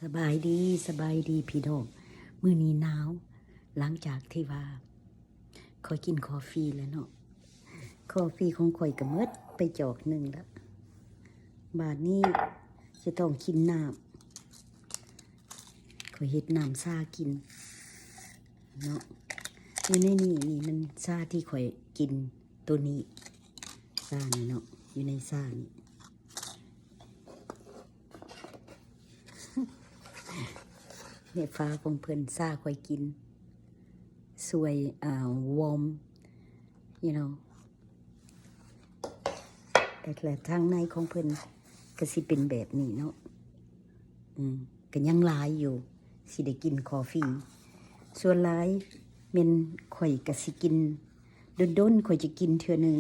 ສະບາຍດີ, ສະບາຍດີພີ່ນ້ອງ. ມື້ນີ້ໜາວ, ຫຼັງຈາກທີ່ວ່າຂ້ອຍກິນຄອຟຟີແລ້ວເນາະ, ຄອຟຟີຂອງຂ້ອຍກໍໝົດໄປຈອກໜຶ່ງລະ. ບາດນີ້ຈະຕ້ອງກິນນ້ຳ, ຂ້ອຍເຮັດນ້ຳຊາກິນເນາະ. ຢູ່ໃນນີ້, ນີ້ມັນຊາທີ່ຂ້ອຍກິນ ໂຕນີ້ ຊານີ້ເນາະ, ຢູ່ໃນຊານີ້ ແມ່ຟ້າຂອງເພິ່ນ ຊາຂ້ອຍກິນ ຊ່ວຍ ອ່າ ວອມ you know ແລະ ທາງໃນຂອງເພິ່ນກໍຊິເປັນແບບນີ້ເນາະ. ອືມ ກໍຍັງຫຼາຍຢູ່ ຊິໄດ້ກິນຄອຟຟີ. ສ່ວນຫຼາຍແມ່ນຂ້ອຍກໍຊິກິນ ດົນໆ ຂ້ອຍຈະກິນເທື່ອໜຶ່ງ.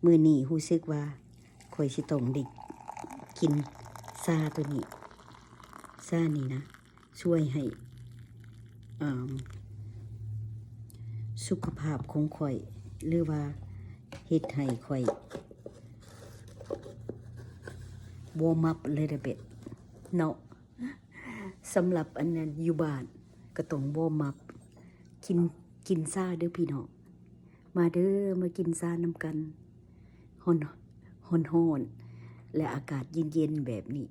ມື້ນີ້ຮູ້ສຶກວ່າຂ້ອຍຊິຕ້ອງໄດ້ກິນຊາໂຕນີ້, ຊານີ້ນະ ຊ່ວຍໃຫ້ ອ່າ ສຸຂະພາບຂອງຂ້ອຍ ຫຼືວ່າເຮັດໃຫ້ຂ້ອຍ warm up a little bit ເນາະ. ສຳລັບອັນນັ້ນ ຢູ່ບ້ານກໍຕ້ອງ warm up ກິນ ກິນຊາເດີ້ພີ່ນ້ອງ. ມາເດີ້ ມາກິນຊານຳກັນ ຮ້ອນ ຮ້ອນໆ ແລະ ອາກາດເຢັນໆ ແບບນີ້.